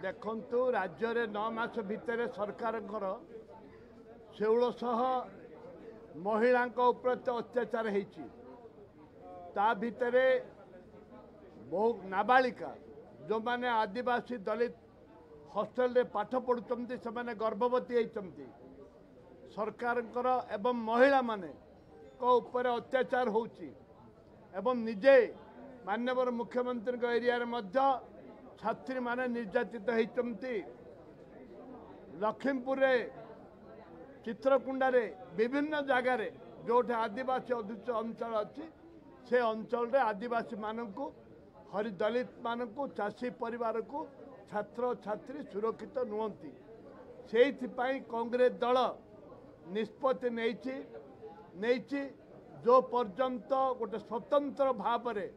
ଦେଖନ୍ତୁ, ରାଜ୍ୟରେ 9 ମାସ ଭିତରେ ସରକାରଙ୍କର 1600 ମହିଳାଙ୍କ ଉପରେ ଅତ୍ୟାଚାର ହେଇଛି। ତା ଭିତରେ ବହୁ ନାବାଳିକା, ଯେଉଁମାନେ ଆଦିବାସୀ ଦଳିତ ହଷ୍ଟେଲରେ ପାଠ ପଢ଼ୁଛନ୍ତି, ସେମାନେ ଗର୍ଭବତୀ ହେଇଛନ୍ତି। ସରକାରଙ୍କର ଏବଂ ମହିଳାମାନଙ୍କ ଉପରେ ଅତ୍ୟାଚାର ହେଉଛି ଏବଂ ନିଜେ ମାନ୍ୟବର ମୁଖ୍ୟମନ୍ତ୍ରୀଙ୍କ ଏରିଆରେ ମଧ୍ୟ ଛାତ୍ରୀମାନେ ନିର୍ଯାତିତ ହେଇଛନ୍ତି। ଲକ୍ଷ୍ମୀପୁରରେ, ଚିତ୍ରକୁଣ୍ଡାରେ, ବିଭିନ୍ନ ଜାଗାରେ ଯେଉଁଠି ଆଦିବାସୀ ଅଧ୍ୟୁଷିତ ଅଞ୍ଚଳ ଅଛି, ସେ ଅଞ୍ଚଳରେ ଆଦିବାସୀମାନଙ୍କୁ, ହରି ଦଳିତମାନଙ୍କୁ, ଚାଷୀ ପରିବାରକୁ ଛାତ୍ରଛାତ୍ରୀ ସୁରକ୍ଷିତ ନୁହନ୍ତି। ସେଇଥିପାଇଁ କଂଗ୍ରେସ ଦଳ ନିଷ୍ପତ୍ତି ନେଇଛି, ଯେଉଁ ପର୍ଯ୍ୟନ୍ତ ଗୋଟେ ସ୍ୱତନ୍ତ୍ର ଭାବରେ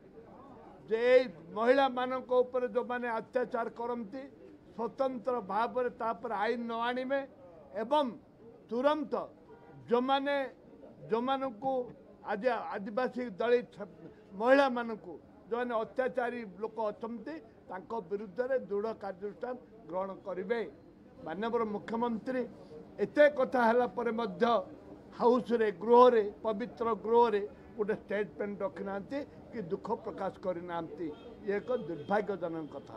ଯେ ଏଇ ମହିଳାମାନଙ୍କ ଉପରେ ଯେଉଁମାନେ ଅତ୍ୟାଚାର କରନ୍ତି, ସ୍ୱତନ୍ତ୍ର ଭାବରେ ତାପରେ ଆଇନ ନ ଆଣିବେ ଏବଂ ତୁରନ୍ତ ଯେଉଁମାନେ ଯେଉଁମାନଙ୍କୁ ଆଜି ଆଦିବାସୀ ଦଳିତ ମହିଳାମାନଙ୍କୁ ଯେଉଁମାନେ ଅତ୍ୟାଚାରୀ ଲୋକ ଅଛନ୍ତି, ତାଙ୍କ ବିରୁଦ୍ଧରେ ଦୃଢ଼ କାର୍ଯ୍ୟାନୁଷ୍ଠାନ ଗ୍ରହଣ କରିବେ। ମାନ୍ୟବର ମୁଖ୍ୟମନ୍ତ୍ରୀ ଏତେ କଥା ହେଲା ପରେ ମଧ୍ୟ ହାଉସ୍ରେ, ଗୃହରେ, ପବିତ୍ର ଗୃହରେ ଗୋଟେ ଷ୍ଟେଟମେଣ୍ଟ ରଖିନାହାନ୍ତି କି ଦୁଃଖ ପ୍ରକାଶ କରିନାହାନ୍ତି। ଇଏ ଏକ ଦୁର୍ଭାଗ୍ୟଜନକ କଥା।